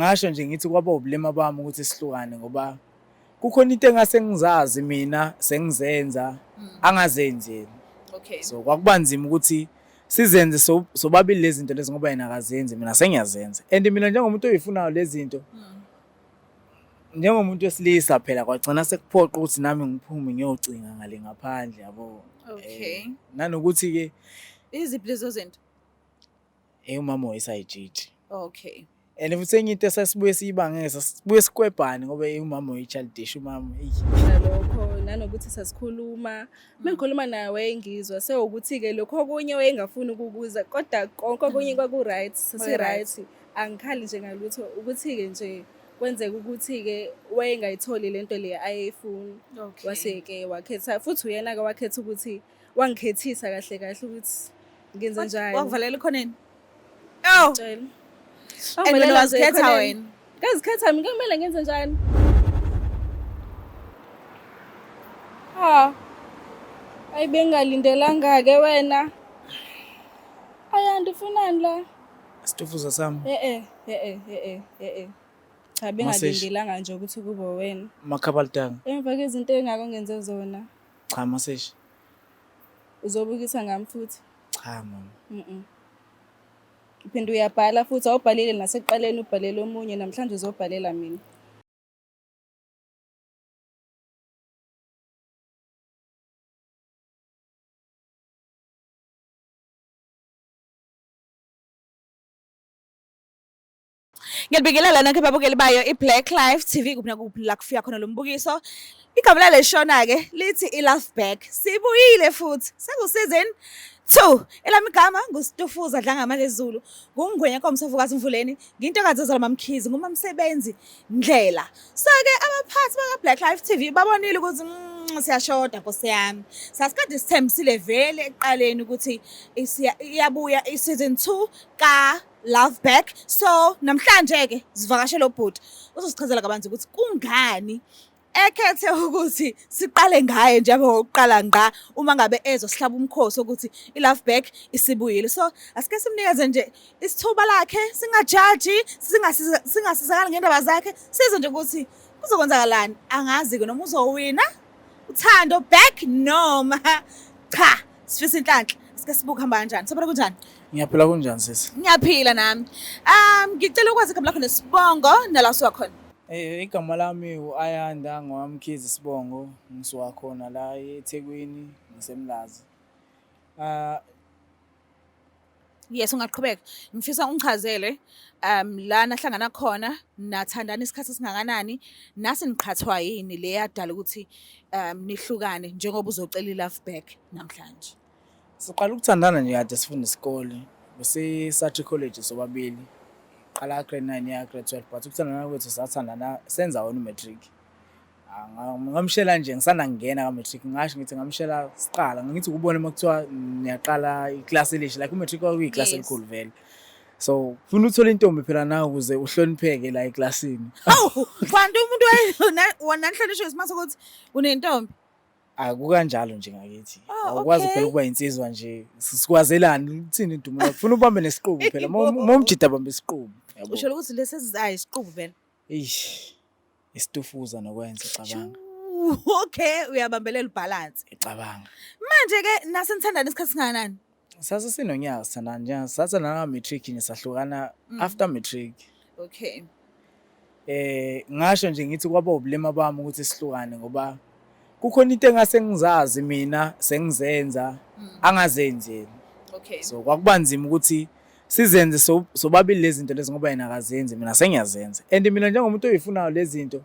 Ngasho nje ngithi kwaba ubulima bami ukuthi sihlukane ngoba kukhona into engase ngizazi mina sengizenza angazenzi yena. Okay. So kwakuba nzima ukuthi sizenze sobabili lezi zinto lezi ngoba yena akazenzi mina sengiyazenza. And mina njengomuntu oyifunayo lezi zinto njengomuntu wesilisa phela kwagcina sekuphoqa ukuthi nami ngiphume ngiyocinga ngale ngaphandle yabo. Okay. Nanokuthi ke Iziphi lezo zinto? Umama wayesayijiji. Okay. And futhi enye into esasibuye siyibange sasibuye sikwebhane ngoba umama wayeyi-childish umama. Eyi. Nalokho nanokuthi sasikhuluma mengikhuluma naye wayengizwa sewukuthi-ke lokho okunye wayengafuni ukukuza kodwa konke okunye kwaku-right sasi-right angikhali nje ngalutho ukuthi-ke nje kwenzeka ukuthi-ke wayengayitholi le nto le ayeyifuna. Okay. Wase-ke wakhetha futhi uyena-ke wakhetha ukuthi wangikhethisa kahle kahle ukuthi ngenze njani. Wakuvalela ekhoneni. Oh. Tshela. And wena Wangivalela nje wazikhetha ekhoneni. wena. Ngazikhetha mina kumele ngenze njani? Ha. Ayi bengalindelanga ke wena. Ayanda ufunani la? Isitofuza sami. Eh eh eh eh eh eh. Cha bengalindelanga nje ukuthi kube wena. Makhabalitanga. Emva kwezinto engako ngenze zona. Cha maseshi. Uzobukisa ngami futhi. Cha mama. Mhm. Uphinde uyabhala futhi awubhalile nasekuqaleni ubhalele omunye namhlanje uzobhalela mina. Ngiyalibingelela nonke babukeli bayo i-Black Life TV kuphi nakuphi la kufika khona lo mbukiso. Igama lale shona-ke lithi i-Love Back. Sibuyile futhi seku-season 2. Elami igama nguStufuza Dlangamandlezulu, nguNgwenya Nkomo Mvuleni, ngintokazi ezalwa MaMkhize, ngumamsebenzi Ndlela. So-ke abaphathi baka-Black Life TV babonile ukuthi siyashoda nkosi yami. Sasikade sithembisile vele ekuqaleni ukuthi iyabuya i-season 2 ka Love Back. So namhlanje ke sivakashele ubhuti uzosichazela kabanzi ukuthi kungani ekhethe ukuthi siqale ngaye nje ngokuqala ngqa uma ngabe ezosihlaba umkhosi ukuthi i-Love Back isibuyile. So asike simnikeze nje isithuba lakhe singajaji singasizakali ngendaba zakhe sizwe nje ukuthi kuzokwenzakalani. Angazi ke noma uzowina uthando back noma cha. Sifisa inhlanhla. Sike sibuke hamba kanjani. Sabona kunjani? Ngiyaphila kunjani sisi? Ngiyaphila nami. Ngicela ukwazi igama lakho nesibongo nala usuka khona. Igama lami u-Ayanda ngowamkhize isibongo ngisuka khona la eThekwini ngisemlazi. Yes, ungaqhubeka. Ngifisa ungichazele la nahlangana khona nathandana isikhathi esingakanani nase niqhathwa yini le yadala ukuthi nihlukane njengoba uzocela i-love back namhlanje. Siqala ukuthandana nje kade sifunda isikole. Bese-Sathi College sobabili. Qala grade 9 ya grade 12 but ukuthandana kwethu sathandana senza wona u-matric. Ngamshela nje ngisanda kungena ka-matric ngasho ngithi ngamshela siqala ngithi ukubona uma kuthiwa niyaqala iklasi elisha like u-matric kwakuyiklasi elikhulu vele. So ufuna uthole intombi phela nawe ukuze uhlonipheke la eklasini. Hawu, kwanti umuntu wananihlonishwa isimase ukuthi unentombi. Akukanjalo nje ngakithi. Oh, Awukwazi okay. phela ukuba insizwa nje. Sikwazelani uthini idumo lakho? Ufuna ubambe nesiqubu phela. Uma umjida bambe isiqubu. Yabo. Usho ukuthi lesi esizayo isiqubu vele. Eish. Isitufuza nokwenza cabanga. Okay, uyabambelela ubalance. Cabanga. Manje ke nasenithandana isikhathi singakanani? Sase sinonyaka sithandana nje sathandana ka matric nje sahlukana after matric. Okay. Ngasho nje ngithi kwaba ubulima bami ukuthi sihlukane ngoba kukhona into engase ngizazi mina sengizenza angazenzi yena. Okay. So kwakuba nzima ukuthi sizenze sobabili lezi zinto lezi ngoba yena akazenzi mina sengiyazenza. And mina njengomuntu oyifunayo lezi zinto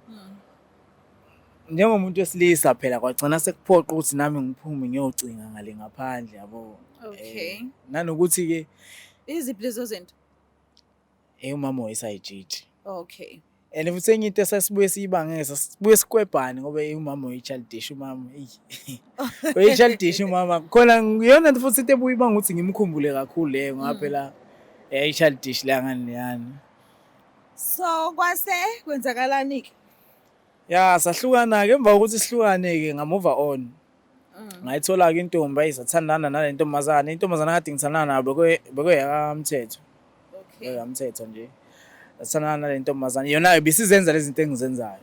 njengomuntu wesilisa phela kwagcina sekuphoqa ukuthi nami ngiphume ngiyocinga ngale ngaphandle yabo. Okay. Nanokuthi ke Iziphi lezo zinto? Umama wayesayijiji. Okay. And futhi enye into esasibuye siyibange sasibuye sikwebhane ngoba umama wayeyi-childish umama. Wayeyi-childish umama. Khona iyona nto futhi into ebuye ibanga ukuthi ngimkhumbule kakhulu leyo ngoba phela yayi-childish la ngani leyani. So kwase kwenzakalani ke? Ya sahlukana ke emva kokuthi sihlukane ke nga-move on. Ngayithola ke intombi ayisathandana nale ntombazane. Intombazane kade ngithandana nayo bekuyakamthetho. Okay. Bekamthetho nje. Sathandana nale ntombazane, yona ibisizenza lezi zinto engizenzayo.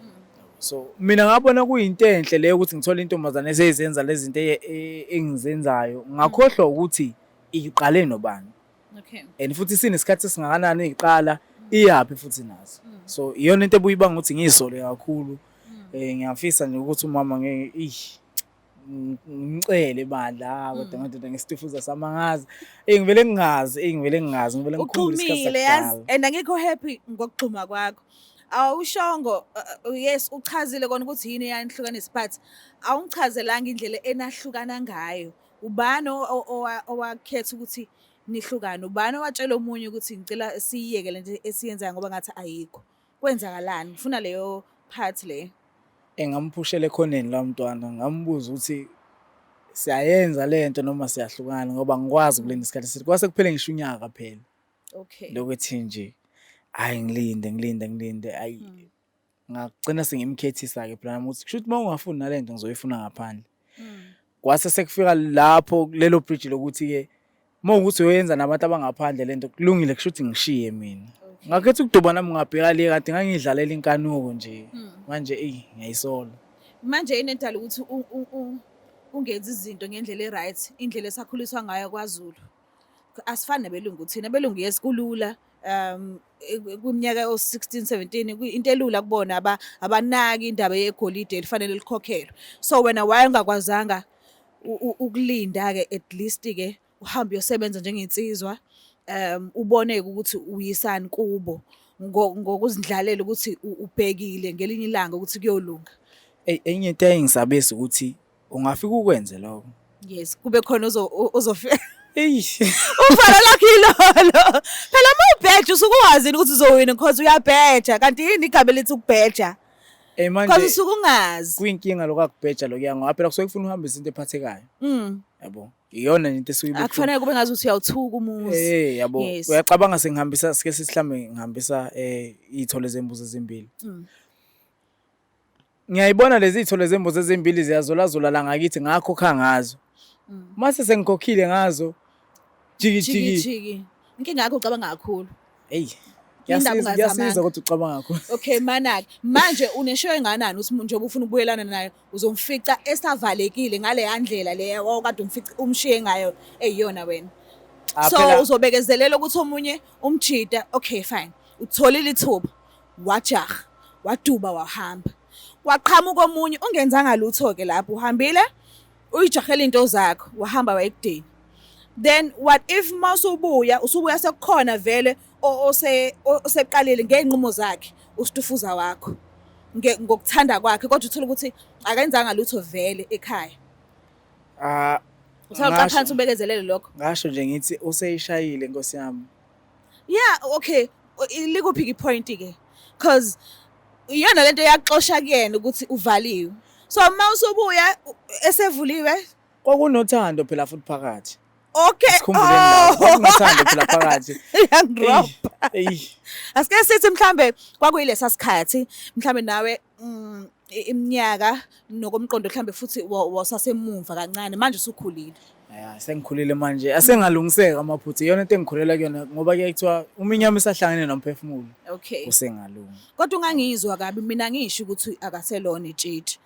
So mina ngabona kuyinto enhle leyo ukuthi ngithole intombazane eseyizenza lezi zinto engizenzayo. Ngakhohlwa ukuthi iqale nobani. Okay. And futhi sinesikhathi esingakanani iqala iyaphi futhi nazo. So iyona into ebuyibanga ukuthi ngiyisole kakhulu. Ngiyafisa nje ukuthi umama ngeke ish ngicele bandla kodwa madoda ngesitufuza sami angazi. Ngivele ngingazi, ngivele ngingazi, ngivele ngikhumbule isikhathi Uxhumile yazi sakudala. and angikho happy ngokuxhuma kwakho. Awushongo yes uchazile kona ukuthi yini eyanihlukanisa but awungichazelanga indlela enahlukana ngayo. Ubani owakhetha ukuthi nihlukane? Ubani owatshela omunye ukuthi ngicela siyiyeke lento esiyenzayo ngoba ngathi ayikho? Kwenzakalani? Ngifuna leyo part leyo. Engamphushela ekhoneni la mntwana, ngambuza ukuthi siyayenza lento noma siyahlukana ngoba angikwazi ukulinda isikhathi eside. Kwase kuphele ngisho unyaka phela. Okay. Lokuthi nje hayi ngilinde ngilinde ngilinde ayi ngagcina sengimkhethisa-ke phela nami ukuthi kusho ukuthi uma ungafuni nalento ngizoyifuna ngaphandle. Kwase sekufika lapho kulelo bridge lokuthi-ke uma ukuthi uyoyenza nabantu abangaphandle lento kulungile kusho ukuthi ngishiye mina. Ngakhetha ukuduba nami ngabheka le kade ngangidlalela inkanuko nje. Manje eyi ngiyayisola. Manje yini edala ukuthi ungenzi izinto ngendlela e-right, indlela esakhuliswa ngayo kwaZulu? Asifani nabelungu thina. Abelungu yes kulula kwiminyaka o-16 17 into elula kubona, abanaki indaba yegolide elifanele likhokhelwe. So wena why ungakwazanga ukulinda-ke at least-ke uhambe uyosebenza njengensizwa, ubone-ke ukuthi uyisani kubo ngokuzindlalela ukuthi ubhekile ngelinye ilanga ukuthi kuyolunga. Eyi enye into eyayingisabisa ukuthi ungafika ukwenze lokho. Yes, kube khona ozofika. Eish. Ufana lakho ilolo. Phela uma ubheja usuke uwazini ukuthi uzowina because uyabheja, kanti yini igama elithi ukubheja? Manje Because usuke ungazi. Kuyinkinga lokho akubheja lokuya ngoba phela kusuke kufuna uhambise into ephathekayo. Yabo. Iyona nje into esuke ibuhlungu. Akufanele kube ngathi uyawuthuka umuzi. Yabo. Yes. Uyacabanga sengihambisa sike sithi mhlambe ngihambisa iy'thole zembuzi ezimbili. Ngiyayibona lezi iy'thole zembuzi ezimbili ziyazulazula la ngakithi ngakhokha ngazo. Mase sengikhokhile ngazo jiki jiki. Jiki jiki. Inkinga yakho ucabanga kakhulu. Eyi. Indaba Kuyasiza, kuyasiza ungazamanga. kodwa ucabanga kakhulu. Okay manake manje uneshow enganani uthi njengoba ufuna ukubuyelana naye uzomfica esavalekile ngale yandlela le owakade umfica umshiye ngayo eyiyona wena. Ah, So phela- uzobekezelela ukuthi omunye umjida, okay fine. Utholile ithuba, wajaha, waduba wahamba. Waqhamuka omunye ungenzanga lutho ke lapho uhambile uyijahela into zakho wahamba wayekudeni. Then what if masubuya usubuya sekukhona vele oseqalile ngey'nqumo zakhe usitufuza wakho ngokuthanda kwakhe kodwa uthola ukuthi akenzanga lutho vele ekhaya. Usaqala phansi ubekezelele lokho. Ngasho nje ngithi useyishayile Nkosi yami. Yeah, okay. Likuphi ke point ke? Because iyona lento eyaxosha kuyena ukuthi uvaliwe. So uma usubuya esevuliwe Kwakunothando phela futhi phakathi. Okay. Sikhumbuleni la. Kwakunothando phela phakathi. Yangiroba. Eyi. Asike sithi mhlambe kwakuyilesa sikhathi mhlambe nawe iminyaka nokomqondo mhlambe futhi wasasemumva kancane manje usukhulile. Ya, sengikhulile manje. Asengalungiseka amaphutha. Iyona into engikhulela kuyona ngoba kuye kuthiwa uma inyama isahlangene nomphefumulo. Okay. Usengalunga. Kodwa ungangizwa kabi mina ngisho ukuthi akaselona itshitshi.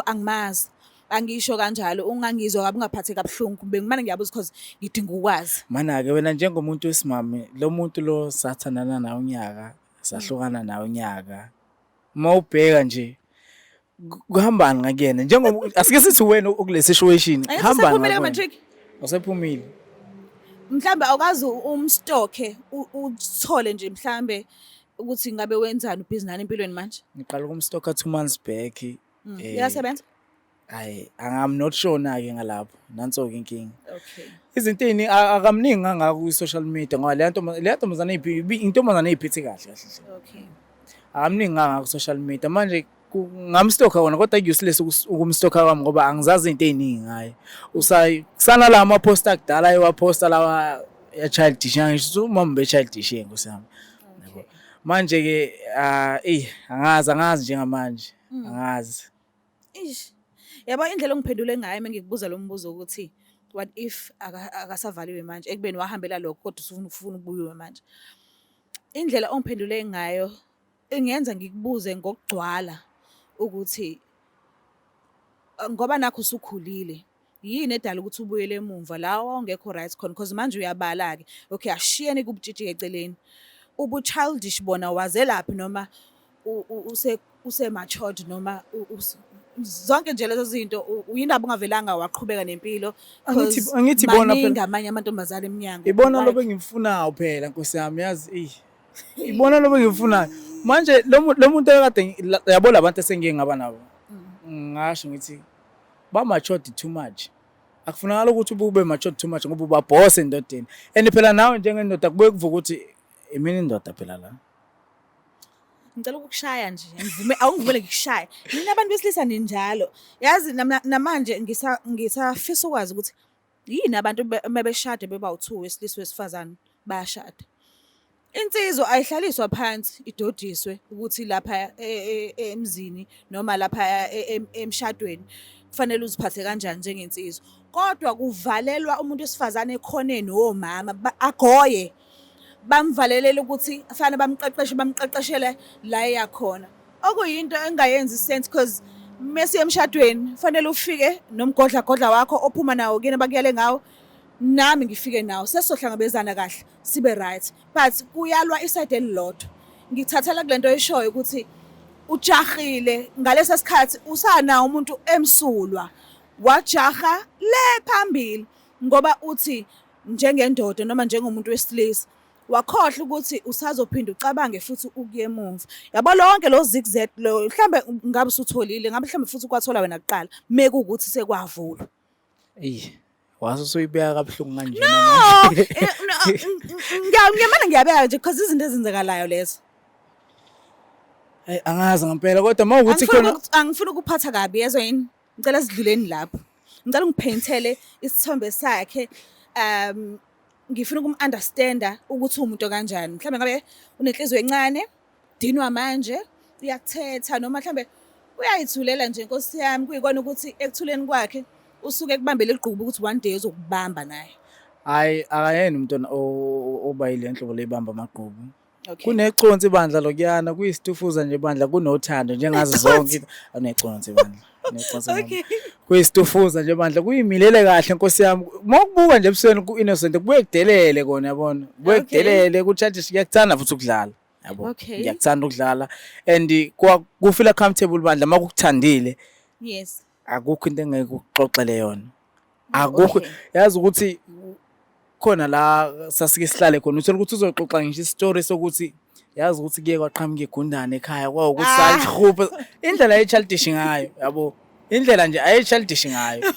Angimazi. Angisho kanjalo ungangizwa kabi ungaphatheki kabuhlungu kumbe ngimane ngiyabuza because ngidinga ukwazi. Mana ke wena njengomuntu wesimame lo muntu lo sathandana naye unyaka sahlukana naye unyaka. Uma ubheka nje kuhambani ngakuyena njengoba asike sithi wena ukule situation Angithi hambani usephumile ngakuwena. ka-matric? Usephumile. Mhlambe awukazi umstokhe uthole nje mhlambe ukuthi ngabe wenzani ubhizi nani empilweni manje. Ngiqala ukumstokha 2 months back. Uyasebenza? Hayi, I'm not sure na ke ngalapho. Nanso ke inkinga. Okay. Izinto ey'ningi akamningi kangako kwi-social media ngoba leya ntombazane intombazane ey'phethe kahle kahle. Okay. Akamningi kangako ku-social media. Manje ngamstokha kona kodwa useless ukumstokha kwami ngoba angizazi izinto ey'ningi ngaye. Kusana la ama-post akudala ayewaposta lawa ya childish, ngisho umama be childish nkosi yami. Yabo. Manje ke eyi angazi njengamanje. Angazi. Ish. Yabo indlela ongiphendule ngayo mengikubuza lo mbuzo ukuthi what if akasavaliwe manje ekubeni wahambela lokho kodwa usufuna ufuna ukubuyiwe manje. Indlela ongiphendule ngayo ingenza ngikubuze ngokugcwala ukuthi ngoba nakho usukhulile, yini edala ukuthi ubuyele emumva la wawungekho right khona, because manje uyabala-ke. Okay, asishiyeni kubutshitshi eceleni. Ubu-childish bona wazelaphi, noma use-matured, noma zonke nje lezo zinto, yindaba ungavelanga waqhubeka nempilo? Angithi ibona phela. Maningi amanye amantombazane emnyango. Ibona lo bengimfunayo phela, nkosi yami, yazi, eyi, ibona lo bengifunayo. Manje lo muntu ekade yabo, labantu esengike ngaba nabo, ngasho ngithi ba matured too much. Akufunakala ukuthi ube matured too much ngoba uba-boss endodeni, and phela nawe njengendoda kubuye kuvuka ukuthi imini indoda phela la. Ngicela ukukushaya nje, ngivume, awungivumele ngikushaya. Nina abantu besilisa ninjalo. Yazi namanje ngisafisa ukwazi ukuthi yini abantu uma beshade beba u-two, wesilisa wesifazane, bayashada. Insizwa ayihlaliswa phansi idodiswe ukuthi lapha emzini noma lapha emshadweni kufanele uziphathe kanjani njengensizwa. Kodwa kuvalelwa umuntu wesifazane ekhoneni womama agoye, bamvalelele ukuthi fanele bamqeqeshe, bamqeqeshele la eya khona. Okuyinto engayenzi sense, because mesiya emshadweni fanele ufike nomgodla godla wakho ophuma nawo kini bakuyale ngawo, nami ngifike nawo, sesizohlangabezana kahle, sibe right. But kuyalwa i-side elilodwa. Ngithathela kulento oyishoyo ukuthi ujahile ngalesa sikhathi usanawo umuntu emsulwa, wajaha le phambili ngoba uthi njengendoda noma njengomuntu wesilisa, wakhohlwa ukuthi usazophinda ucabange futhi ukuya emuva, yabo, lonke lo zigzag lo. Mhlambe ngabe usutholile, ngabe mhlambe futhi kwathola wena kuqala mekuwukuthi sekwavulwa. Eyi, wase usuyibeka kabuhlungu kanje. No, ngiyamane ngiyabeka nje because izinto ezenzekalayo lezo. Hey, angazi ngempela, kodwa uma ukuthi khona angifuni ukuphatha kabi, yezwa yini? Ngicela sidluleni lapho. Ngicela ungiphentele isithombe sakhe. Ngifuna ukum-understanda ukuthi uwumuntu kanjani. Mhlawumbe ngabe unenhliziyo encane, dinwa manje uyakuthetha, noma mhlambe uyayithulela nje, nkosi yami, kuyikona ukuthi ekuthuleni kwakhe usuke ekubambele igqubu ukuthi one day uzokubamba naye. Hayi, akayena umuntu oba yile nhlobo leyibamba amagqubu. Kuneconsi bandla lokuyana, kuyisitufuza nje bandla, kunothando njengazo zonke. Aneconsi bandla. Neconsi. Kuyisitufuza nje bandla, kuyimilele kahle, nkosi yami. Uma ukubuka nje ebusweni ku-innocent, kubuye kudelele kona, yabona. Kubuye kudelele, ku-childish, kuyakuthanda futhi ukudlala. Yabo. Ngiyakuthanda ukudlala and ku-feel comfortable bandla makukuthandile. Akukho into engeke ukuxoxele yona. Akukho, yazi ukuthi khona la sasike sihlale khona, uthola ukuthi uzoxoxa ngisho isitori sokuthi, yazi ukuthi kuye kwaqhamuka igundane ekhaya, kwawukuthi salihupha indlela aye-childish ngayo, yabo, indlela nje aye-childish ngayo.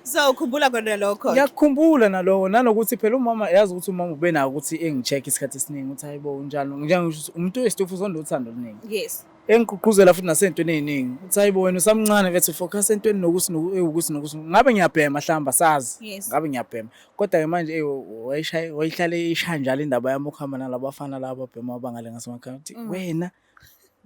So ukhumbula kona lokho? Ngiyakukhumbula naloko, nanokuthi phela umama, yazi ukuthi umama ubenako ukuthi engi-check isikhathi esiningi ukuthi hayibo, unjani, njengokusho ukuthi umuntu wesitofu unothando oluningi. Engigqugquzela futhi nasey'ntweni ey'ningi uthi hayibo, wena usamncane mfethu, focus entweni nokuthi ewukuthi nokuthi. Ngabe ngiyabhema mhlawumbe, asazi. Ngabe ngiyabhema, kodwa-ke manje wayishaya, wayihlale ishaya njalo indaba yami ukuhamba nalabafana laba ababhema abangale ngasemakhaya, uthi wena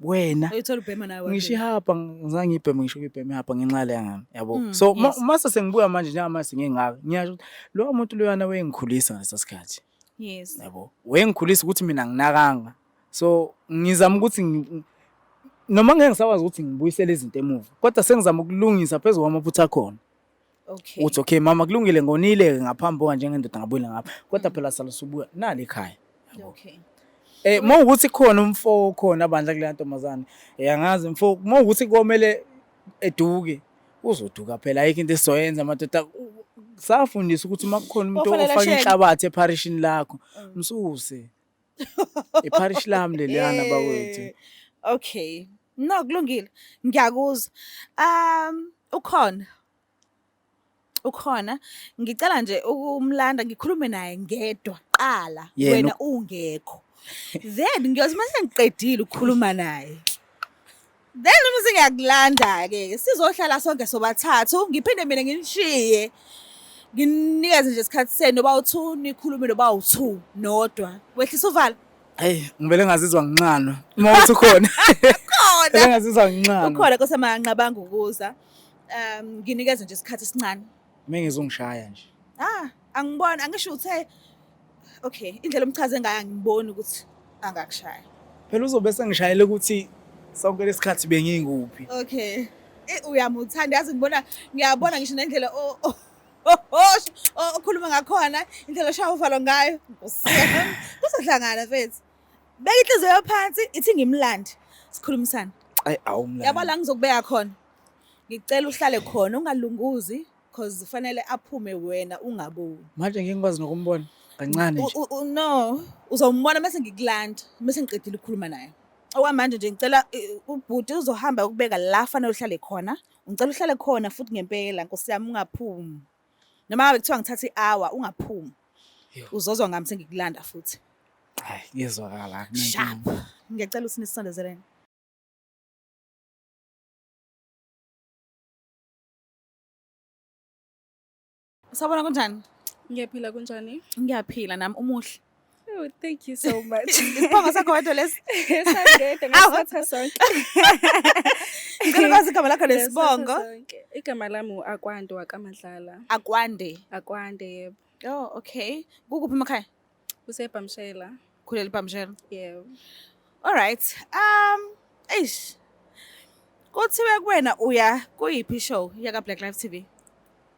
wena Uyithola ubhema nawe. Ngisho ihaba ngizange ngiyibheme, ngisho ukuyibhema ihaba ngenxa yale ngane, yabo. So mase sengibuya manje, njengamanje sengingaka, ngiyasho ukuthi lowo muntu loyana wayengikhulisa ngalesa sikhathi. Yabo, wayengikhulisa ukuthi mina nginakanga. So ngizama ukuthi noma ngeke ngisakwazi ukuthi ngibuyisele izinto emuva, kodwa sengizama ukulungisa phezu kwamaphutha akhona. Uthi okay mama, kulungile, ngonile ngaphambi kwa njengendoda, ngabuyela ngapha, kodwa phela sala subuya nali ekhaya, yabo. Mawukuthi khona umfo khona bandla kule ntombazane, angazi mfo, mawukuthi komele eduke, uzoduka phela, ayikho into esizoyenza madoda. Safundisa ukuthi uma kukhona umuntu Ofanele ofaka ashele. inhlabathi epharishini lakho, msuse. Ipharishi lami leliyana bakwethu. Okay. No, kulungile. Ngiyakuzwa. Ukhona. Ukhona. Ngicela nje ukumlanda ngikhulume naye ngedwa qala, Yena wena ungekho. Then ngiyothi mase ngiqedile ukukhuluma naye, then uma sengiyakulanda ke, sizohlala sonke sobathathu, ngiphinde mina nginishiye. Nginikeze nje isikhathi senu noba u2, nikhulume noba u2 nodwa. Wehlisa uvalo. Hey, ngivele ngazizwa nginxanwa. Uma uthi ukhona. Khona. Ngivele ngazizwa nginxanwa. Ukhona kosamanqabanga ukuza. Nginikeze nje isikhathi esincane. Mengizongishaya nje. Ah, angibona, angisho uthe Okay, indlela omchaze ngayo angiboni ukuthi angakushaya. Phela uzobe sengishayele ukuthi sonke lesikhathi benginguphi. Okay. Eh, uyamuthanda yazi ngibona ngiyabona ngisho nendlela okhuluma ngakhona indlela oshaya uvalo ngayo. Nkosi yami. Kuzohlangana mfethu. Beka inhliziyo phansi ithi ngimlande. Sikhulumisane. Ayi awumlandi. Yabo la ngizokubeka khona. Ngicela uhlale khona ungalunguzi cause fanele aphume wena ungaboni. Manje ngeke ngikwazi nokumbona kancane nje. No, uzombona mase ngikulanda, mase ngiqedile ukukhuluma naye. Okwamanje nje ngicela ubhuti uzohamba ukubeka la fanele uhlale khona. Ngicela uhlale khona futhi ngempela Nkosi yami ungaphumi. Noma ngabe kuthiwa ngithatha i-hour ungaphumi. Uzozwa ngami sengikulanda futhi. Hayi kuyezwakala. Sharp. Ngiyacela ukuthi nisondezelene. Sawubona kunjani? Ngiyaphila kunjani? Ngiyaphila nami umuhle. Oh, thank you so much. Isibongo sakho wedwa lesi? Sangedwa ngasithatha sonke. Ngicela ukwazi igama lakho nesibongo. Igama lami u-Akwande wakaMadlala. Akwande. Akwande yebo. Oh, okay. Kukuphi emakhaya? Kusebhamshela. Khulela eBhamshela. Yebo. All right. Eish. Kuthiwe kuwena uya kuyiphi show yaka Black Life TV?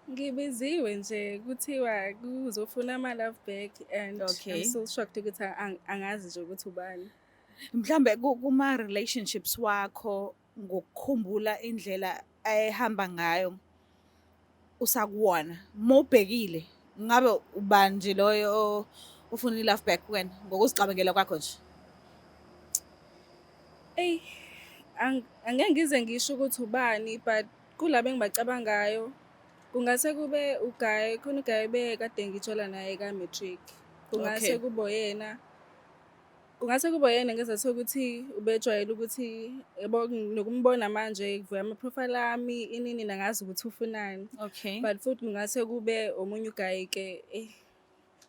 Ngibiziwe nje kuthiwa kuzofuna ama love back and Okay. I'm so shocked ukuthi angazi nje ukuthi ubani. Mhlambe kuma relationships wakho ngokukhumbula indlela ayehamba ngayo usakuwona mawubhekile ngabe ubani nje loyo ofuna i-love back kuwena ngokuzicabangela kwakho nje? Eyi, angeke ngize ngisho ukuthi ubani but kulabo engibacabangayo kungase kube uGuy, khona uGuy bekade ngitshola naye ka-matric. Kungase Okay. kube uyena. Kungase kube uyena ngezathu sokuthi ubejwayele ukuthi yabo nokumbona manje kuvuya ama-profile ami inini nangazi ukuthi ufunani. Okay. But futhi kungase kube omunye uGuy-ke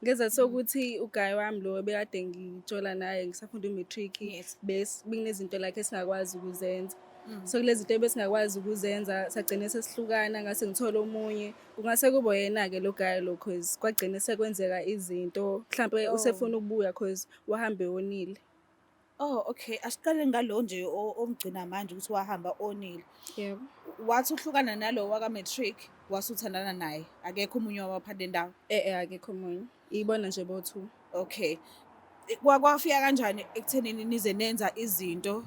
ngezathu sokuthi uGuy wami lo bekade ngitshola naye ngisafunda u-matric. Yes. Bekunezinto like esingakwazi ukuzenza. So kulezi zinto ebesingakwazi ukuzenza sagcine sesihlukana ngase ngithola omunye. Kungase kube yena-ke lo guy lo cause kwagcine sekwenzeka izinto mhlampe Oh. usefuna ukubuya cause wahambe wonile. Oh, okay. Asiqale ngalo nje omgcina manje ukuthi wahamba onile. Yebo. Wathi uhlukana nalo waka matric wasuthandana naye. Akekho omunye wabaphanda indawo. Eh akekho omunye. Ibona nje bo-two. Okay. Kwafika kanjani ekuthenini nize nenza izinto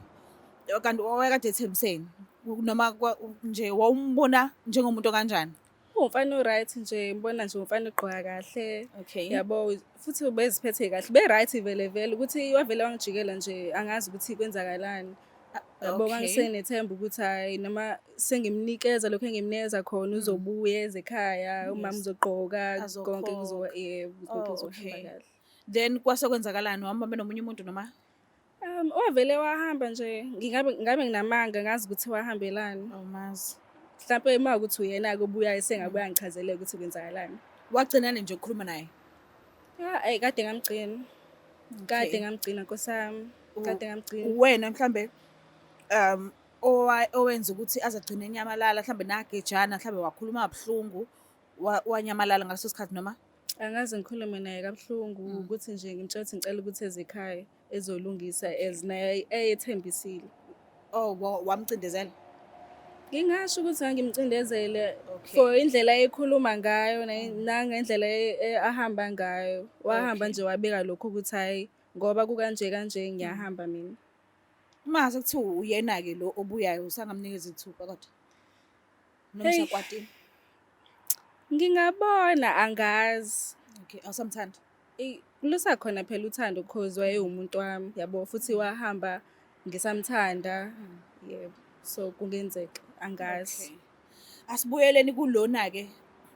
kanti wayekade ethembiseni noma nje wawumbona njengomuntu kanjani? Uwumfana o-right nje, ngibona nje umfana ogqoka kahle. Okay. Yabo futhi ubeziphethe kahle. Be-right vele vele ukuthi wavele wangijikela nje angazi ukuthi kwenzakalani. Yabo Okay. ngangisenethemba ukuthi hhayi noma sengimnikeza lokhu engimnikeza khona uzobuya eze ekhaya, umama Yes. uzogqoka konke Azokhokha. yebo konke Oh, kuzohamba okay. kahle. Then kwase kwenzakalani? Wambambe nomunye umuntu noma? Wavele wahamba nje ngingabe nginamanga ngazi ukuthi wahambelani. Awumazi. Mhlampe uma ukuthi uyena-ke obuyayo sengabuya angichazele ukuthi kwenzakalani. Wagcinani nje ukukhuluma naye? Ayi kade ngamgcina. Kade Okay. ngamgcina Nkosi yami. Kade ngamgcina. Wena mhlambe owenza ukuthi azagcine enyamalala mhlambe nagejana mhlambe wakhuluma kabuhlungu wanyamalala ngaleso sikhathi noma? Angaze ngikhulume naye kabuhlungu ukuthi nje ngimtshela ukuthi ngicela ukuthi eze ekhaya ezolungisa as naye eyethembisile. Oh, wamcindezela? Ngingasho ukuthi ngangimcindezele Okay. for indlela ayekhuluma ngayo nangendlela ahamba ngayo. Wahamba Okay. nje wabeka lokho ukuthi hhayi ngoba kukanje kanje ngiyahamba mina. Uma ngase kuthiwa uyena-ke lo obuyayo usangamnikeza ithuba kodwa? Noma Hey. usakwatile? Ngingabona angazi. Okay, awusamthandi? Lusakhona phela uthando cause wayewumuntu wami yabo futhi wahamba ngisamthanda. Yebo. So kungenzeka angazi. Okay. Asibuyeleni kulona-ke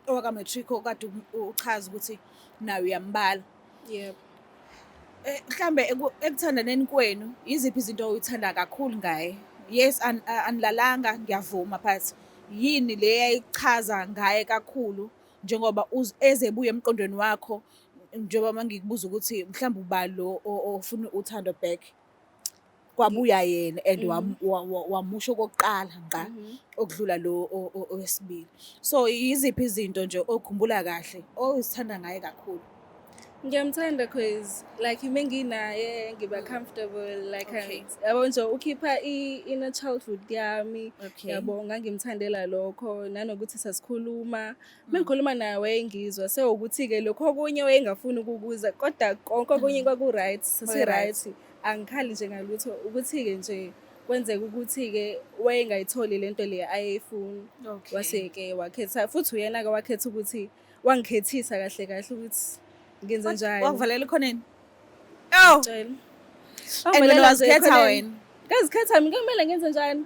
owaka-matric okade uchaza ukuthi naye uyambala. Yebo. Mhlambe ekuthandaneni kwenu yiziphi izinto oyithanda kakhulu ngaye? Yes, anilalanga ngiyavuma but yini le eyayichaza ngaye kakhulu njengoba ezebuya emqondweni wakho njengoba mangikubuza ukuthi mhlawumbe uba lo ofuna uthando back kwabuya yena and wamusho okokuqala ngqa okudlula lo owesibili. So yiziphi izinto nje okhumbula kahle ozithanda ngaye kakhulu? Ngiyamthanda cause like uma nginaye ngiba comfortable like yabo nje ukhipha i-inner childhood yami. Yabo ngangimthandela lokho nanokuthi sasikhuluma. Uma ngikhuluma naye wayengizwa sewukuthi-ke lokho okunye wayengafuni ukukuza kodwa konke okunye kwaku-right, sasi-right. Angikhali nje ngalutho ukuthi-ke nje kwenzeka ukuthi-ke wayengayitholi lento le ayeyifuna. Wase-ke wakhetha futhi uyena-ke wakhetha ukuthi wangikhethisa kahle kahle ukuthi ngenze njani. Wakuvalela ekhoneni? Oh. Tshela. And wena wazikhetha wena. Ngazikhetha mina kumele ngenze njani?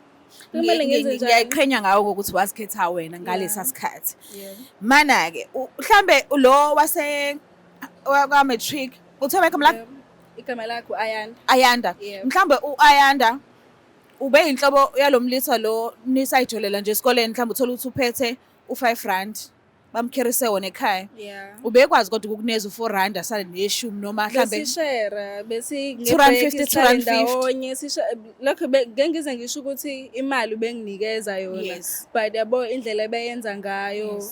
Kumele ngenze njani? Ngiyayiqhenya ngawo ukuthi wazikhetha wena ngalesa sikhathi. Yeah. Mana-ke mhlambe lo wase kwa matric uthe igama lakhe? Yeah. Igama lakhe u-Ayanda. Ayanda. Yeah. Mhlambe u-Ayanda ube yinhlobo yalomlisa lo nisayijolela nje esikoleni mhlambe uthola ukuthi uphethe u5 rand bamkherise wona ekhaya. Ubekwazi kodwa ukukuneza u4 rand asale neshumi noma mhlambe Besishera besi 250, 250. ndawonye sisha lokho ngeke ngize ngisho ukuthi imali ubenginikeza yona. But yabo indlela ebeyenza ngayo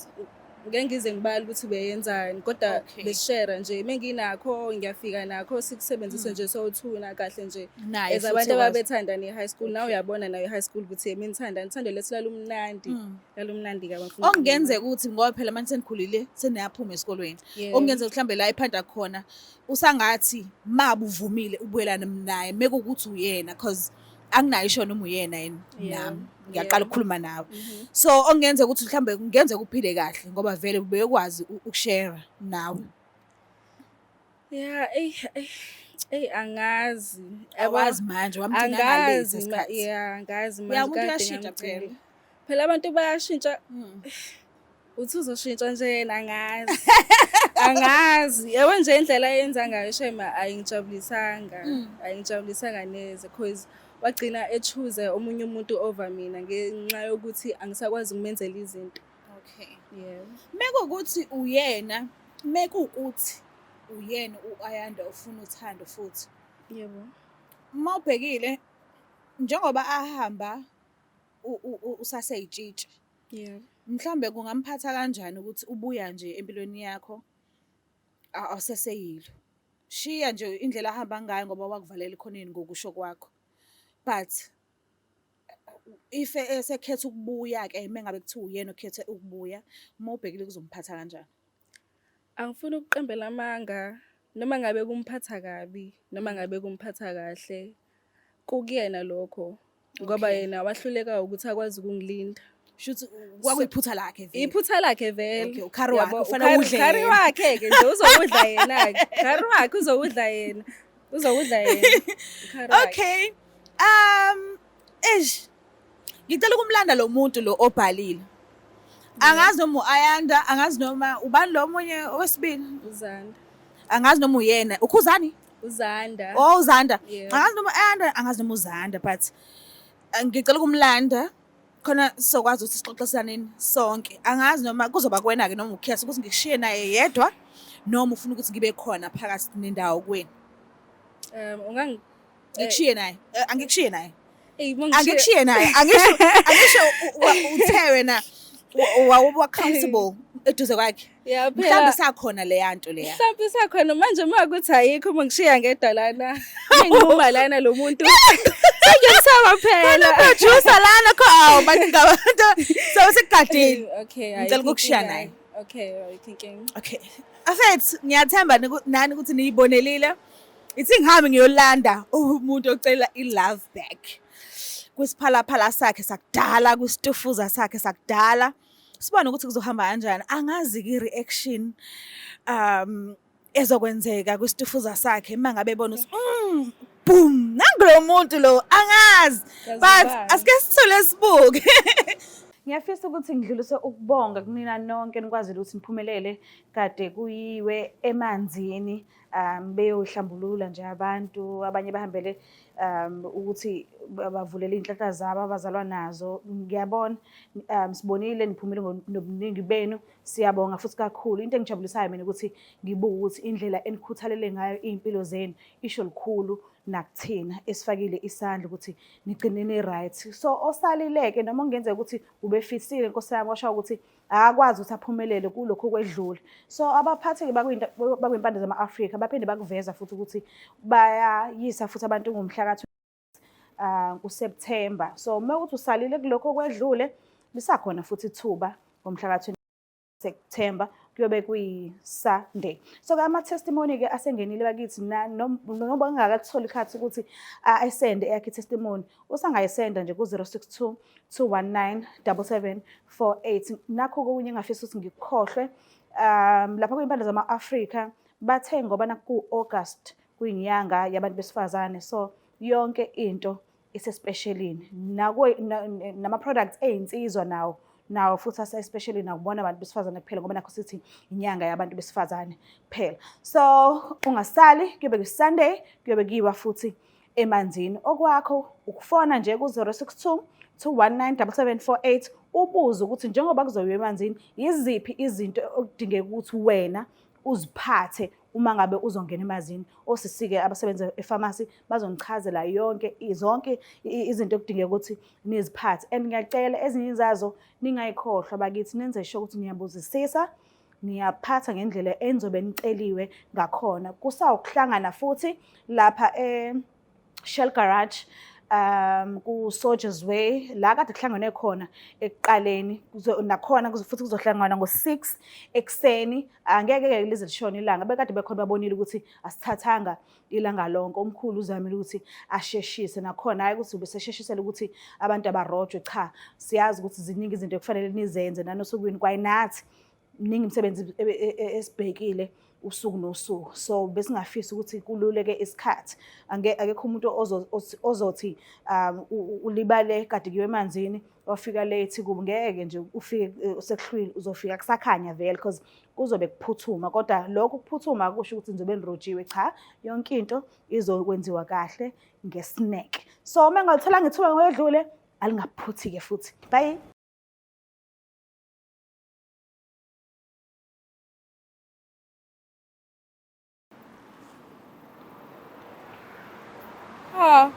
ngeke ngize ngibale ukuthi beyenzani kodwa besishera nje menginakho ngiyafika nakho sikusebenzise nje sowuthuna kahle nje. Naye As futhi abantu ekwazi. ababethanda ne-high school nawe uyabona nayo i-high school ukuthi mina ngithanda ngithanda lethu lalumnandi. Lalumnandi kabi ngifuna Okungenzeka ukuthi ngoba phela manje senikhulile seniyaphuma esikolweni. Okungenzeka mhlambe la ephanda khona usangathi mabuvumile ubuyelana naye mekukuthi uyena cause anginayo isho noma uyena yini nami ngiyaqala ukukhuluma nawe. So okungenzeka ukuthi mhlambe kungenzeka uphile kahle ngoba vele ubekwazi ukushare nawe. Yeah, ey ey ey angazi. Awazi manje wamgcina ngalesi Angazi sikhathi. yeah, angazi Yeah, manje umuntu kade uyashintsha ngamgcina. phela. Phela abantu bayashintsha. Uthi uzoshintsha nje yena angazi. Angazi. Yabo nje indlela ayenza ngayo shema ayingijabulisanga. Ayingijabulisanga neze cause wagcina echoose omunye umuntu over mina ngenxa yokuthi angisakwazi ukumenzela izinto. Yeah. Mekuwukuthi uyena, mekuwukuthi uyena u-Ayanda ufuna uthando futhi. Yebo. Uma ubhekile njengoba ahamba usaseyitshitshi. Yeah. Mhlambe kungamphatha kanjani ukuthi ubuya nje empilweni yakho awuseseyilo. Shiya nje indlela ahamba ngayo ngoba wakuvalela ekhoneni ngokusho kwakho. But if esekhetha ukubuya ke mengabe kuthiwa uyena okhethe ukubuya, uma ubhekile kuzomphatha kanjani? Angifuni ukuqambela amanga noma ngabe kumphatha kabi noma ngabe kumphatha kahle kukuyena lokho ngoba yena wahluleka ukuthi akwazi ukungilinda. Shuthi kwakuyiphutha lakhe vele. Iphutha lakhe vele. Okay, ukhari wakhe Yabo, ufanele udle ukhari yena. wakhe ke nje uzowudla yena ke. Ukhari wakhe uzowudla yena. Uzowudla yena. Ukhari wakhe. Okay. Eish. Ngicela ukumlanda lo muntu lo obhalile. Angazi noma uAyanda, angazi noma ubani lo omunye owesibili. Uzanda. Angazi noma uyena. Ukhuzani? Uzanda. Oh, Uzanda. Yeah. Angazi noma Ayanda, angazi noma Uzanda but ngicela ukumlanda khona sizokwazi ukuthi sixoxisaneni sonke. Angazi noma kuzoba kuwena ke noma ukhetha ukuthi ngikushiye naye yedwa noma ufuna ukuthi ngibe khona phakathi nendawo kwenu. Ngikushiye naye. Angikushiye naye. Ey, uma ngishiye- Angikushiye naye. Angisho uthe wena wawuba comfortable eduze kwakhe. Yeah, phela Mhlawumbe sakhona leya nto leya. Mhlawumbe isakhona manje uma kuthi ayikho uma ngishiya ngedwa lana. Nginquma lana lo muntu. Sengiyamsaba phela. Producer lana kho awu baningi abantu so sekugadini. Okay, Ngicela ayikho ukukushiya inkinga. naye. Okay, ayikho inkinga. Okay. Afethu ngiyathemba nani ukuthi niyibonelile. Ithi ngihambe ngiyolanda umuntu ocela i-love back. Kwisiphalaphala sakhe sakudala, kwisitufuza sakhe sakudala. Sibone ukuthi kuzohamba kanjani. Angazi ke i-reaction ezokwenzeka kwisitufuza sakhe uma ngabe ebona ukuthi boom, nangu lo muntu lo, angazi. Kaze But ubani? asike sithule sibuke. Ngiyafisa ukuthi ngidlulise ukubonga kunina nonke nikwazile ukuthi niphumelele kade kuyiwe emanzini. Beyohlambulula nje abantu, abanye bahambele ukuthi bavulele iy'nhlanhla zabo abazalwa nazo. Ngiyabona sibonile niphumile ngobuningi benu, siyabonga futhi kakhulu. Into engijabulisayo mina ukuthi ngibuke ukuthi indlela enikhuthalele ngayo iy'mpilo zenu isho lukhulu nakuthina esifakile isandla ukuthi nigcine ni-right. So osalile-ke noma kungenzeka ukuthi ubefisile nkosi yami washo ukuthi akakwazi ukuthi aphumelele kulokhu okwedlule. So abaphathi-ke bakwimpande zama-Afrika baphinde bakuveza futhi ukuthi bayayisa futhi abantu ngomhla ka kuSeptember. So uma ukuthi usalile kulokhu okwedlule lisakhona futhi ithuba ngomhla ka September kuyobe kuyi-Sunday. So-ke ama-testimony-ke asengenile bakithi noma ngingakakutholi ikhathi ukuthi ayisende eyakhe i-testimony, usangayisenda nje ku-062 219 7748. Nakho okunye engingafisa ukuthi ngikukhohlwe, lapha kwimpande zama-Afrika bathe ngoba naku-August kuyinyanga yabantu besifazane, so yonke into isespeshelini nama-products ey'nsizwa nawo nawo futhi asespeshelini akubona abantu besifazane kuphela ngoba nakho sithi inyanga yabantu besifazane kuphela. So ungasali, kuyobe kuyi-Sunday, kuyobe kuyiwa futhi emanzini. Okwakho ukufona nje ku-062 219 7748 ubuze ukuthi njengoba kuzoyiwa emanzini yiziphi izinto okudingeka ukuthi wena uziphathe uma ngabe uzongena emanzini. Osisi-ke abasebenza efamasi bazonichazela yonke zonke izinto ekudingeka ukuthi niziphathe. And ngiyacela ezinye zazo ningayikhohlwa bakithi, nenze sure ukuthi niyabuzisisa, niyaphatha ngendlela enizobe niceliwe ngakhona. Kusawukuhlangana futhi lapha e-Shell Garage ku Soldiers Way la kade kuhlangenwe khona ekuqaleni, nakhona futhi kuzohlanganwa ngo-6 ekuseni. Angeke ke lize lishone ilanga, bekade bekhona babonile ukuthi asithathanga ilanga lonke. Umkhulu uzamile ukuthi asheshise nakhona, hhayi ukuthi ubesesheshisela ukuthi abantu abarojwe, cha, siyazi ukuthi ziningi izinto ekufanele nizenze nanosukwini kwayinathi miningi imisebenzi esibhekile usuku nosuku, so besingafisi ukuthi kululeke isikhathi. Akekho umuntu ozothi ulibale kade kuyiwe emanzini wafika late kubo, ngeke nje ufike sekuhlwile, uzofika kusakhanya vele because kuzobe kuphuthuma. Kodwa lokho kuphuthuma akusho ukuthi nizobe nirojiwe, cha, yonke into izokwenziwa kahle ngesineke. So uma engalitholanga ithuba ngokwedlule, alingaphuthi-ke futhi. Bye. Ha.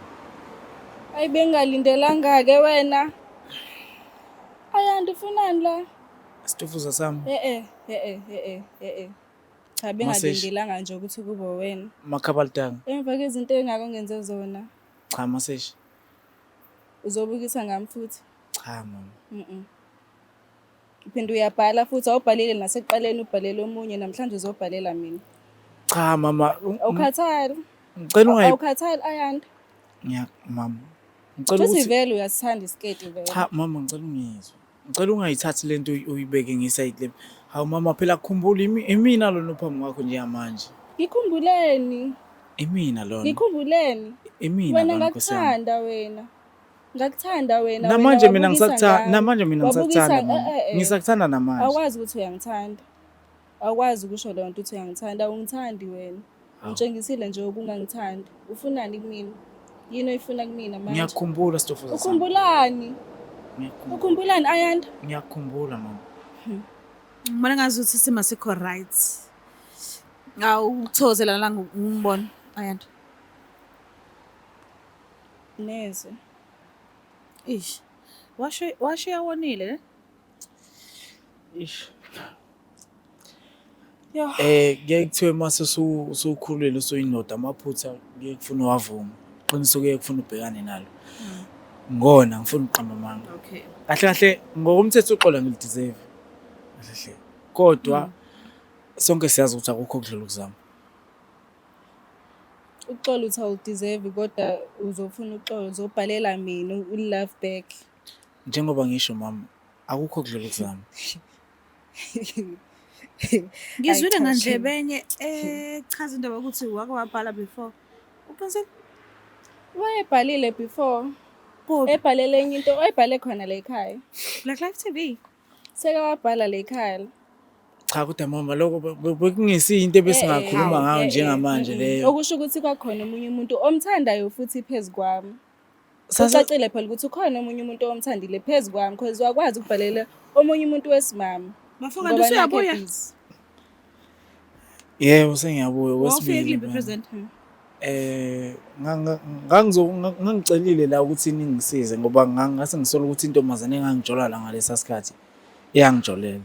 Ayi bengalindelanga-ke wena. Ayanda ufunani la? Isitofuza sami. Eh eh eh eh eh eh. Cha bengalindelanga nje ukuthi kube wena. Makhabalitanga. Emva kwezinto engako ngenze zona. Cha Maseshi. Uzobukisa ngami futhi. Cha mama. Mhm. Uphinde uyabhala futhi awubhalile nasekuqaleni ubhalele omunye namhlanje uzobhalela mina. Cha mama. Awukhathali. Ngicela ungayi. Awukhathali Ayanda. Ngiya mama. Ngicela ukuthi vele uyasithanda isiketi vele. Cha mama ngicela ungizwe. Ngicela ungayithathi lento uyibeke ngesayidi le. Hawu mama phela khumbula imina lona ophambi kwakho njengamanje. Ngikhumbuleni. Imina lona. Ngikhumbuleni. Imina Wena ngakuthanda wena. Ngakuthanda wena. Namanje mina ngisakuthanda, namanje mina ngisakuthanda mama. Eh, eh, eh. Ngisakuthanda namanje. Awukwazi ukuthi uyangithanda. Awukwazi ukusho leyo nto uthi uyangithanda, awungithandi wena. Ungitshengisile nje ukungangithandi. Ufunani kumina? Yini oyifuna kumina manje? Ngiyakukhumbula Stofuza sami. Ukhumbulani? Ngiyakukhumbula. Ukhumbulani Ayanda? Ngiyakukhumbula mama. Ngibona ngazuthi isimo asikho right. Awuthokozela la ngibona Ayanda. Neze. Ish. Washo washo yawonile ne? Ish. Yo. Kuyaye kuthiwe mase usukhulile usuyindoda amaphutha kuye kufuna uwavuma. Qiniso kuye kufuna ubhekane nalo. Ngona ngifuna ukuqamba amanga. Okay. Kahle kahle ngokomthetho uxolo ngilideserve. Kahle kahle. Kodwa sonke siyazi ukuthi akukho okudlula ukuzama. Uxolo uthi awudeserve kodwa uzofuna uxolo uzobhalela mina u-love back. Njengoba ngisho mama, akukho okudlula ukuzama. Ngizwile ngandlebenye echaza indaba yokuthi wake wabhala before. Uqinisile? Wayebhalile before. Kuphi? Ebhalele enye into, wayebhale khona la ekhaya. Black Life TV. Seke wabhala la ekhaya. Cha kodwa mama lokho bekungesiyo into ebesingakhuluma Eh, ngayo eh, njengamanje eh, leyo. Okusho ukuthi kwakhona omunye umuntu omthandayo futhi phezu kwami. Sase Kucacile phela ukuthi ukhona omunye umuntu omthandile phezu kwami because wakwazi ukubhalela omunye umuntu wesimame. Bafo kanti Ngoba nakhe usuyabuya? busy. Yebo sengiyabuya Wawufike okwesibili. kuliphi mama. president? Eh ngangicelile la ukuthi ningisize ngoba ngase ngisola ukuthi intombazane engangijola la ngalesa sikhathi iyangijolela.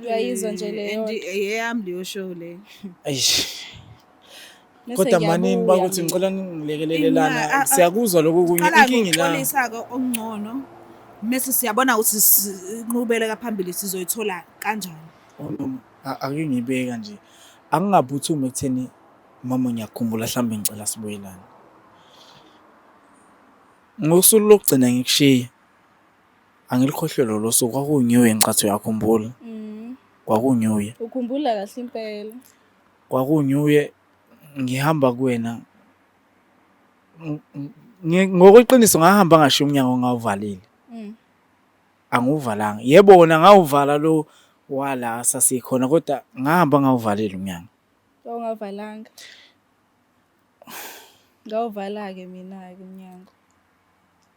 Uyayizwa nje leyo. And eyami leyo show le. Eish. Mese Kodwa manini ngiyabuya bakuthi mina. ngicela ningilekelele Ima- lana a- a- siyakuzwa lokhu kunye Qala inkinga la. ngokuxolisa-ke okungcono mese siyabona ukuthi inqubeleka phambili sizoyithola kanjani. Ake ngibeka nje. Angingaphuthumi ekutheni mama ngiyakukhumbula mhlawumbe ngicela sibuyelane. Ngosuku lokugcina ngikushiya angilikhohlwe lolo suku kwakuwu-New Year ngicathi uyakhumbula. Kwakuwu-New Year. Ukhumbula kahle impela. Kwakuwu-New Year ngihamba kuwena ngokweqiniso ngahamba ngashiya umnyango ngawuvalile. Angiwuvalanga. Yebo wona ngawuvala lo wala sasikhona kodwa ngahamba ngawuvalile umnyango. Wawungavalanga. Ngawuvala-ke mina-ke umnyango.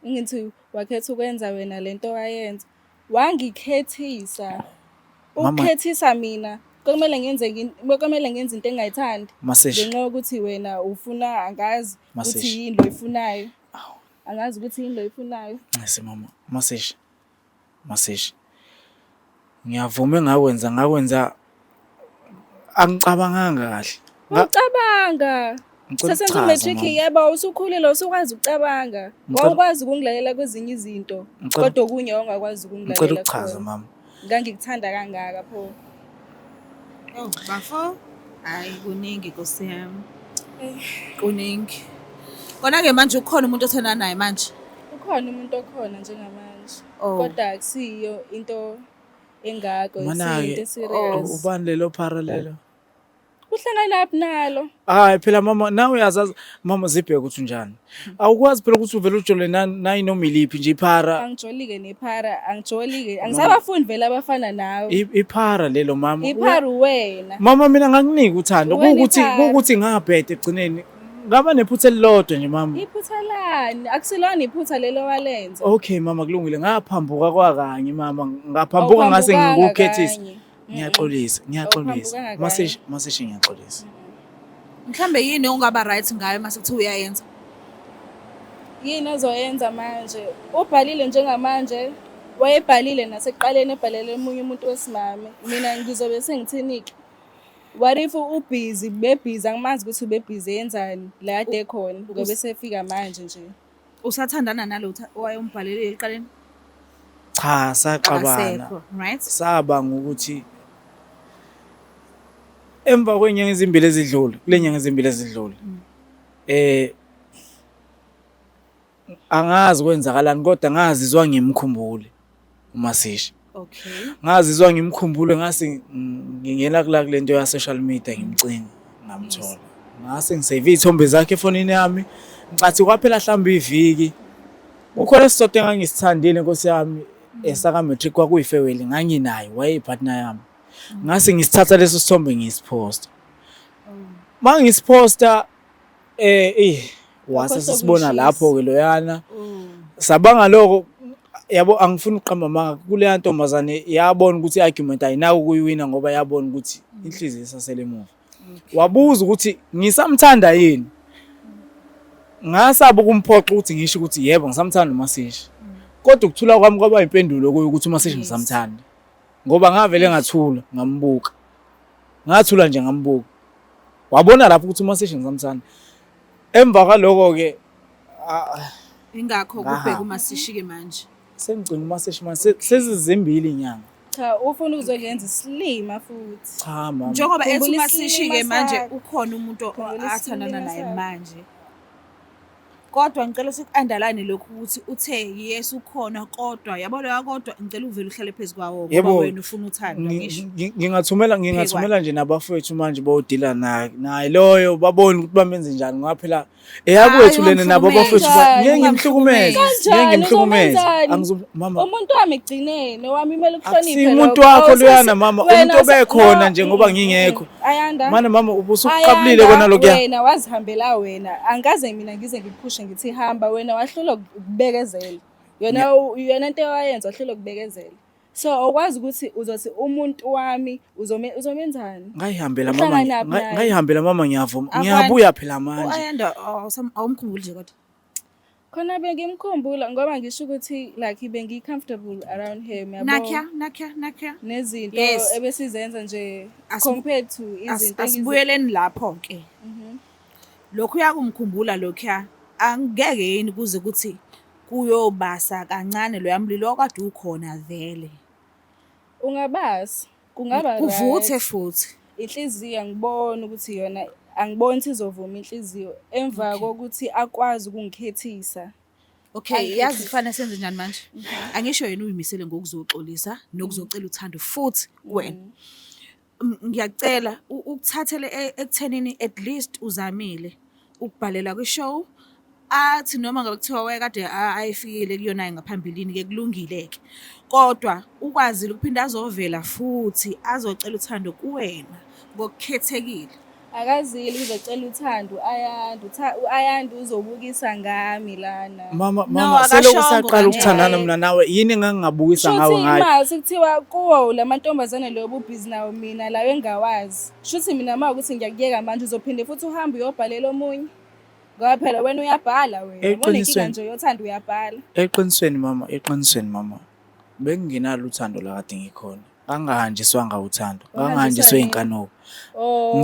Ngithi wakhetha ukwenza wena lento wayenza. Wangikhethisa. Mama- Ukukhethisa mina. Kwakumele ngenze kwakumele ngenze into engayithandi. Masesha. Ngenxa yokuthi wena ufuna angazi ukuthi Masesha. yini lo oyifunayo. Angazi ukuthi yini lo oyifunayo. Ncese mama, Masesha. Masesha. Ngiyavuma engakwenza ngakwenza angicabanganga kahle. Ucabanga. Ngicela Sasenza ukuchaza, umatric mama. yebo usukhulile usukwazi ukucabanga. Wawukwazi ukungilalela kwezinye izinto. Kodwa okunye wawungakwazi ukungilalela. Ngicela ukuchaza khona. mama. Ngangikuthanda kangaka pho. Oh, bafo. Hayi kuningi Nkosi yami. Kuningi. Kona-ke manje ukhona umuntu othandana naye manje? Ukhona umuntu okhona njengamanje. Oh. Kodwa akusiyo into engako, akusiyo Mana-ke into serious. ubani lelo phara lelo? Kuhlanganaphi nalo? Hayi phela mama nawe uyazazi mama zibheke ukuthi unjani. Awukwazi phela ukuthi uvele ujole nayinoma iliphi nje iphara. Angijoli-ke nephara, angijoli-ke. Angisabafundi vele abafana nawe. Iphara lelo mama. Iphara uwena. Mama mina ngakunika uthando Uwena kuwukuthi iphara. kuwukuthi ngabhede ekugcineni. Ngaba nephutha elilodwa nje mama. Iphutha lani? Akusilona iphutha lelo walenza. Okay mama kulungile ngaphambuka kwakanye mama ngaphambuka ngase Awuphambukanga ngikukhethisa. kanye. Ngiyaxolisa, ngiyaxolisa. Awuphambukanga kanye. Maseshe maseshe ngiyaxolisa. Mhlambe yini ongaba right ngayo mase kuthiwa uyayenza? Yini ozoyenza manje? Ubhalile njengamanje, wayebhalile nasekuqaleni ebhalele omunye umuntu wesimame. Mina ngizobe sengithini-ke? What if ubhizi, bebhizi, angimazi ukuthi ubebhizi yenzani la kade ekhona, ngoba esefika manje nje. Usathandana nalo owayembhalele ekuqaleni? Cha saxabana. Akasekho, right? Saba ngokuthi emva kwenyanga ezimbili ezidlule, kule nyanga ezimbili ezidlule. Angazi kwenzakalani kodwa ngazizwa ngimkhumbule uMasisha. Okay. Ngazizwa ngimkhumbule ngase ngingena kula kulento ya social media ngimcinga ngamthola. Ngase ngisave izithombe zakhe efonini yami. Ngicathi kwaphela mhlawumbe iviki. Kukhona esisodwa engangisithandile Nkosi yami esaka matric kwakuyi-farewell nganginayo wayeyipartner yami. Ngase ngisithatha leso sithombe ngisiphosta. Mangisiphosta wase sisibona lapho ke loyana. Sabanga lokho yabo angifuni ukuqamba amanga kuleya ntombazane yabona ukuthi i-argument ayinako ukuyiwina ngoba yabona ukuthi inhliziyo isasele emuva. Wabuza ukuthi ngisamthanda yini. Ngasaba ukumphoxa ukuthi ngisho ukuthi yebo ngisamthanda uMasisha. Kodwa ukuthula kwami kwaba impendulo kuyo ukuthi uMasisha ngisamthanda. Ngoba ngavele ngathula ngambuka. Ngathula nje ngambuka. Wabona lapho ukuthi uMasisha ngisamthanda. Emva kwaloko ke Ingakho kubheka uMasisha-ke manje. Sengigcina uMasisha manje sezizimbili inyanga. Cha ufuna ukuzongenza isilima futhi. Cha mama. Njengoba ethi Khumbula uMasisha-ke isilima manje sakho. ukhona umuntu Khumbula athandana isilima naye sakho. manje. Kodwa ngicela siku-underline lokhu ukuthi uthe yes ukhona kodwa yabo loya kodwa ngicela uvele uhlale phezu kwawo ngoba Yebo. wena ufuna uthando ngisho. Ngingathumela nje nabafowethu manje bowudila naye naye loyo babone ukuthi bamenze njani ngoba phela eyakwethu Hayi, lena nabo abafowethu ungamhlukumezi. ngeke ngimhlukumeze, ngeke Kanjani? ngimhlukumeze. Uzomenzani? Mama Umuntu wami ekugcineni owami kumele ukuhloniphe Akusiyo umuntu lokho. wakho Awu, loyana mama, wena umuntu obekhona no, nje ngoba ngingekho. Ayanda. Mane mama ubusuqabulile Ayanda, kona lokuya. Wena wazihambela wena. Angikaze mina ngize ngikuphushe ngithi hamba wena wahlulwa ukubekezela. Yona yona into owayenza wahlulwa ukubekezela. So awukwazi ukuthi uzothi umuntu wami uzomenzani? Ngayihambela mama, Uhlanganaphi naye? ngayihambela mama ngiyavuma. Akwande. Ngiyabuya phela manje. U-Ayanda awumkhumbuli nje kodwa. Khona bengimkhumbula ngoba ngisho ukuthi like bengi-comfortable around him yabo. Nakya, nakya, nakya. Nezinto Yes. ebesizenza nje compared to izinto Asibuyeleni lapho ke. Lokhu uyakumkhumbula lokhuya angeke yini kuze kuthi kuyobasa kancane loya mlilo okade ukhona vele. Ungabasi, kungaba Kuvuthe right. futhi. Inhliziyo angiboni ukuthi yona angiboni ukuthi izovuma inhliziyo emva kokuthi akwazi ukungikhethisa. Okay, yazi kufanele senze njani manje? Angisho yena uyimisele ngokuzoxolisa nokuzocela uthando futhi kuwena. Ngiyacela ukuthathele ekuthenini at least uzamile ukubhalela kwi-show athi noma ngabe kuthiwa wayekade ayefikile kuyona ngaphambilini ke kulungile ke. Kodwa ukwazile ukuphinda azovela futhi azocela uthando kuwena ngokukhethekile. Akazile uzocela uthando u-Ayanda, u-Ayanda uzobukisa ngami lana. Mama No, mama selokhu akashongo saqala kanje. ukuthandana mina nawe yini engangingabukisa Shuthi ngawe ngayo? imasi kuthiwa kuwo la mantombazane lo obubhizi nawo mina lawo engawazi. Shuthi mina uma ukuthi ngiyakuyeka manje uzophinde futhi uhambe uyobhalela omunye. Ngoba phela wena uyabhala wena. Unenkinga nje yothando uyabhala. Eqinisweni mama, eqinisweni mama. Bengingenalo uthando la kade ngikhona. Ngangingahanjiswanga uthando, ngangihanjiswe inkanuko. Oh.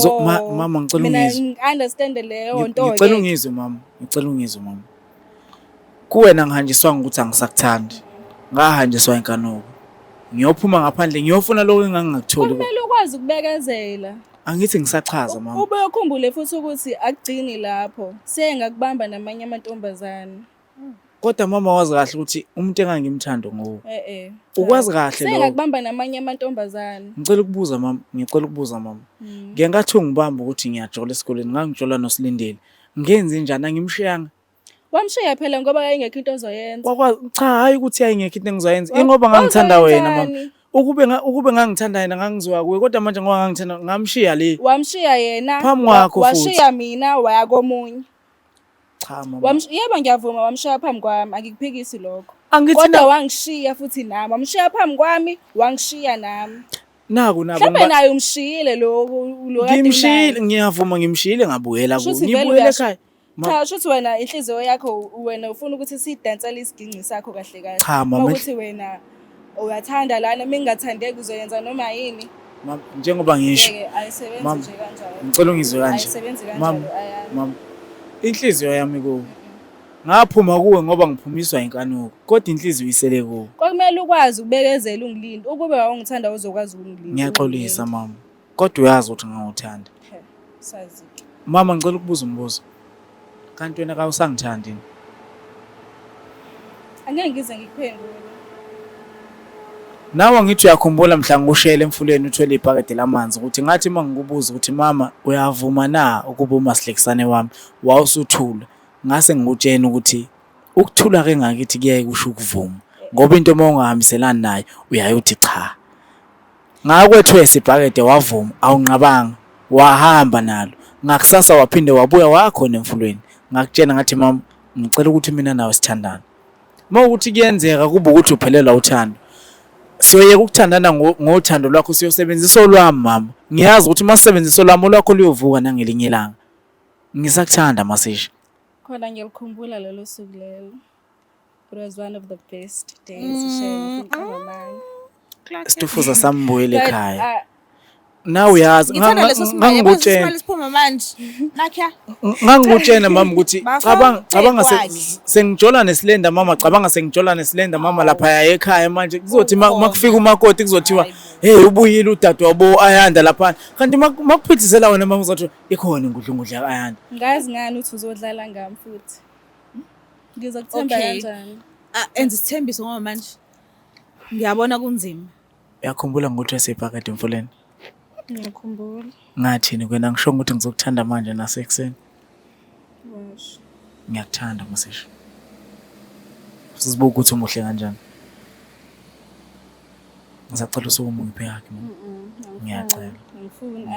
Mama ngicela Mina ungizwe. ngi-understand leyo nto Ngicela ke. ungizwe mama, ngicela ungizwe mama. Kuwena ngihanjiswanga ukuthi angisakuthandi. Ngahanjiswa inkanuko. Ngiyophuma ngaphandle ngiyofuna lokho engangingakutholi. Kumele ukwazi ukubekezela. Angithi ngisachaza mama. Ube ukhumbule futhi ukuthi akugcini lapho. Sengakubamba namanye amantombazane. Kodwa mama wazi kahle ukuthi umuntu engangimthanda nguwe. Eh eh. Ukwazi kahle lokho. Sengakubamba namanye amantombazane. Ngicela ukubuza mama, ngicela ukubuza mama. Ngenkathi ungibamba ukuthi ngiyajola esikoleni, ngangijola noSilindile. Ngenze njani angimshiyanga? Wamshiya phela ngoba yayingekho into ozoyenza. Kwakwazi cha hayi ukuthi yayingekho into engizoyenza. Ingoba ngangithanda wena mama. Wazoyenzani? Ukube ngangithanda yena ngangizoya kuye kodwa manje ngoba ngangithanda ngamshiya le. Wamshiya yena. Phambi kwakho futhi. Washiya mina waya komunye. Cha mama. Yebo ngiyavuma wamshiya phambi kwami angikuphikisi lokho. Angithi Kodwa wangishiya futhi nami. Wamshiya phambi kwami, wangishiya nami. Naku nabo Mhlawumbe ngiba- naye umshiyile lo lo kade ngimshiyile unaye. ngiyavuma ngimshiyile ngabuyela kuye. Shuthi vele Ngibuyele ekhaya. Cha shuthi wena inhliziyo yakho wena ufuna ukuthi sidansele isiginci sakho kahle kahle. Cha, mama, Ukuthi wena uyathanda lana mingathandeki uzoyenza noma yini. Mama, njengoba ngisho. Ngeke ayisebenzi Mama, nje kanjalo. Ngicela ungizwe kanje. Ayisebenzi Mama, kanjalo ayani. mama. Inhliziyo yami kuwe. Ngaphuma kuwe ngoba ngiphumiswa inkanuko, kodwa inhliziyo isele kuwe. Kwakumele ukwazi ukubekezela ungilinde. Ukube wawungithanda uzokwazi ukungilinda. Ngiyaxolisa mama. Kodwa uyazi ukuthi ngangikuthanda. Sazi. Mama ngicela ukubuza umbuzo. Kanti wena kawusangithandi yini? Angeke ngize ngikuphendule. Nawe ngithi uyakhumbula mhla ngikushela emfuleni uthwele ibhakede lamanzi ukuthi ngathi uma ngikubuza ukuthi mama uyavuma na ukuba umasilekisane wami wawusuthula ngase ngikutshena ukuthi ukuthula ke ngakithi kuyaye kusho ukuvuma ngoba into uma ungahambiselani nayo uyaye uthi cha. Ngakwethwesa ibhakede wavuma awunqabanga wahamba nalo ngakusasa waphinde wabuya wakhona emfuleni ngakutshena ngathi mama ngicela ukuthi mina nawe sithandane. Uma ukuthi kuyenzeka kube ukuthi uphelelwa uthando siyoyeka ukuthandana ngothando lwakho siyosebenzisa olwami mama. Ngiyazi ukuthi uma sisebenzisa olwami olwakho luyovuka nangelinye ilanga. Ngisakuthanda Masisha. Khona ngiyalikhumbula lolo suku lelo. It was one of the best days shame ngiqamba Stufuza sambuyele But, ekhaya. Nawe uyazi Ngithanda leso simali, yabo leso simali siphuma manje. Nakya. Ngangikutshena mama ukuthi Bafo, cabanga kwakhe. sengijola nesilenda mama, cabanga sengijola nesilenda mama lapha ekhaya manje kuzothi makufika umakoti kuzothiwa hey ubuyile udadewabo Ayanda lapha. Kanti makuphithizela wena mama uzothi ikhona ingudlungudla Ayanda. Ngazi ngani ukuthi uzodlala ngami futhi. Ngizokuthemba Okay. kanjani? Ah, enza isithembiso ngoba manje ngiyabona kunzima. Uyakhumbula ngokuthi wayesebhakade emfuleni? Ngiyakhumbula. Ngathini kwena ngisho ukuthi ngizokuthanda manje nasekuseni. Washo. Ngiyakuthanda Masisha. Sizibuka ukuthi umuhle kanjani. Ngisacela usukume ungiphe yakhe mama. Ngiyacela. Angifuni.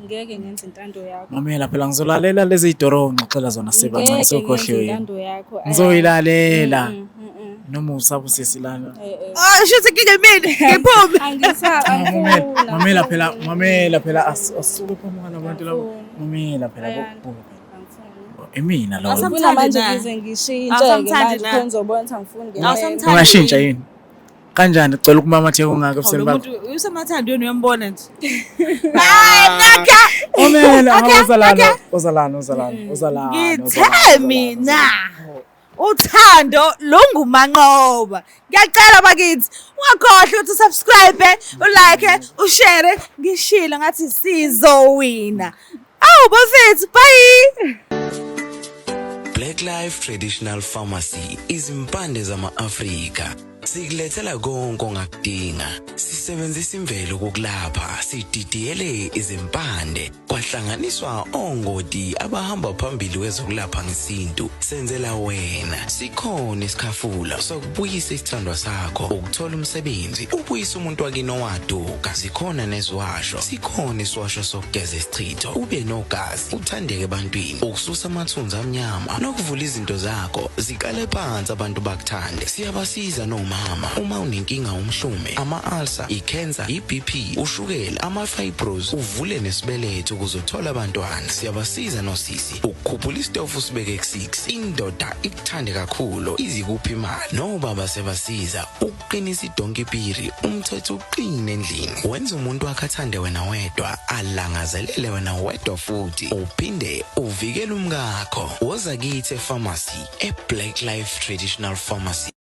Ngeke ngenze intando yakho. Mamela phela ngizolalela lezi zidoro ongixoxela zona sibancane Ngeke sokhohliwe ngenze yini. intando yakho. Ngizoyilalela. Mm, mm, mm. Noma usaba usisi lana. Eh, eh. Ah, shuthi inkinga imini, ngiphume. Angisa Mamela, angifuni. mamela phela, mamela phela asuke phambi kwalabantu laba. Mamela phela Ayanda. buka phela. Angifuni. Imina lo. Awusam- Ngifuna manje na? ngize ngishintshe-ke Awusamthandi manje na? khona ngizobona ukuthi angifuni ngempela. Awusamthandi. Ungashintsha yini? Kanjani ucela ukumamatheka ungaka ebusweni Lo bakho? muntu usemathandweni uyambona nje. Hayi nakha. Mamela, Okay, uzalana, okay. uzalana, uzalana, uzalana. Ngithe mina uthando lungumanqoba. Ngiyacela bakithi ungakhohlwa ukuthi usubscribe, ulike, ushare. Ngishilo ngathi sizowina. Awu bafethu, bye. Black Life Traditional Pharmacy izimpande zama-Afrika sikulethela konke ongakudinga. Sisebenzisa imvelo ukukulapha, sididiyele izimpande kwahlanganiswa ongoti abahamba phambili kwezokulapha ngesintu. Senzela wena sikhona isikhafula sokubuyisa isithandwa sakho, ukuthola umsebenzi, ubuyise umuntu wakini owaduka. Zikhona neziwasho, sikhona isiwasho sokugeza isichitho, ube nogazi, uthandeke ebantwini, ukususa amathunzi amnyama nokuvula izinto zakho ziqale phansi abantu bakuthande. Siyabasiza nomama uma unenkinga umhlume, ama-ulcer, ikhensa, i-BP, ushukela, ama-fibros, uvule nesibeletho ukuze uthole abantwana. Siyabasiza nosisi ukukhuphula isitofu usibeke ku-6, indoda ikuthande kakhulu izikuphi imali. Nobaba sebasiza ukuqinisa idonkipiri, umthetho uqine endlini, wenza umuntu wakhe athande wena wedwa, alangazelele wena wedwa, futhi uphinde uvikele umkakho. Woza kithi efamasi e-Black Life Traditional Pharmacy.